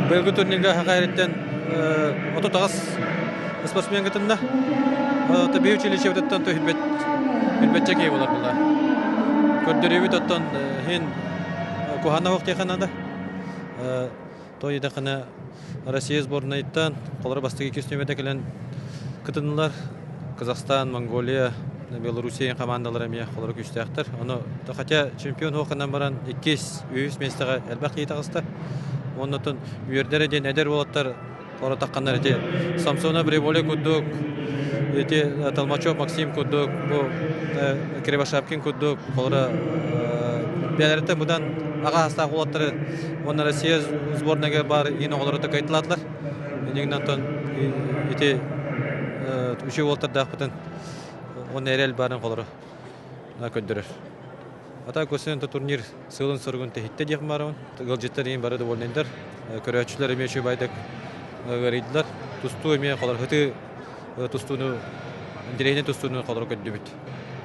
Быйылгы турнирга Саха сириттэн 38 спортсмен кытынна. Биһи училищебытыттан түрбэтчэ киһи буолар була. Көрдөрүүбүт оттон иһин куһаана суох диэххэ наада. То диэтэххинэ Россия сборнайыттан холоро бастакы иккис нүөмэрдэ кэлэн кытыннылар. Казахстан, Монголия, Белоруссия командалара эмиэ холоро күүстээхтэр. Ону хотя чемпион суохханан баран иккис, үһүс миэстэҕэ элбэх киһи таҕыста. Оннотон үөрдэрэ диэн эдэр уолаттар холоро тахханнар ити Самсонов Револя курдук, ити Толмачев Максим курдук, бу Кривошапкин курдук холоро бэйэлэриттэн быдан аҕа саастаах уолаттары уонна Россия сборныйга баар иин оҕолору такайтылаатылар. Иннигинэн онтон ити үчүгэй уолаттардаахпытын уонна эрэл баарын холоро көрдөрөр. Ата көстөн турнир сыалын-соругун тэһиттэ диэх баарабын. Ыалдьыттар иин бары довольнайдар. Көрөөччүлэр эмиэ үчүгэй байдык ыарыйдылар. Тустуу эмиэ холор хытыы тустууну интэриэһинэй тустууну холоро көрдүбүт.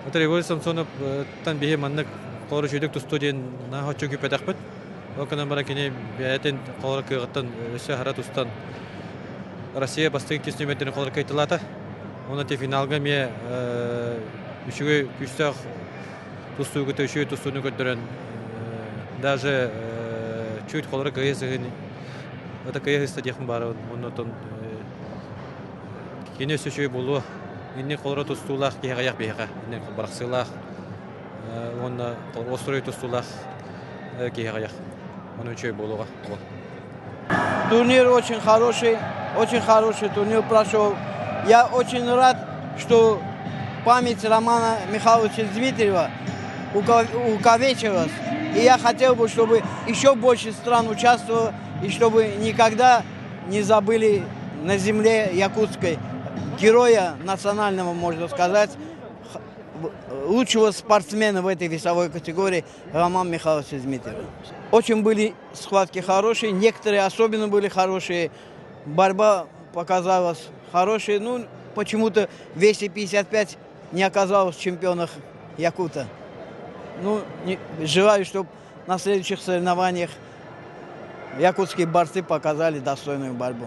Ата Револь Самсоновтан биһи маннык холор үчүгүйдүк тустуу диэн наһаа оччо күүппэтэхпит. Ол гынан баран кини бэйэтин холоро кыаҕыттан өссө аһара тустан Россия бастакы иккис нүөмэрдэрин холоро кыайталаата. Онон ити финалга эмиэ үчүгэй күүстээх тустуугута үчүгэй тустууну көрдөрөн даже чуть холоро кыайа сыһын это кыайа сыста диэхпин баарабын. Оннотон кини өссө үчүгэй буолуо. Инник холоро тустуулаах киһи аҕыйах биһиэхэ. Инник барахсыылаах уонна острой тустуулаах киһи аҕыйах. Ону үчүгэй буолуоҕа. Турнир очень хороший турнир прошел. Я очень рад, что память Романа Михайловича Дмитриева увековечилась. И я хотел бы, чтобы еще больше стран участвовало, и чтобы никогда не забыли на земле якутской героя национального, можно сказать, лучшего спортсмена в этой весовой категории Романа Михайловича Дмитриева. Очень были схватки хорошие, некоторые особенно были хорошие. Борьба показалась хорошей. Ну, почему-то в весе 55 не оказалось в чемпионах Якута. Ну, не, желаю, чтобы на следующих соревнованиях якутские борцы показали достойную борьбу.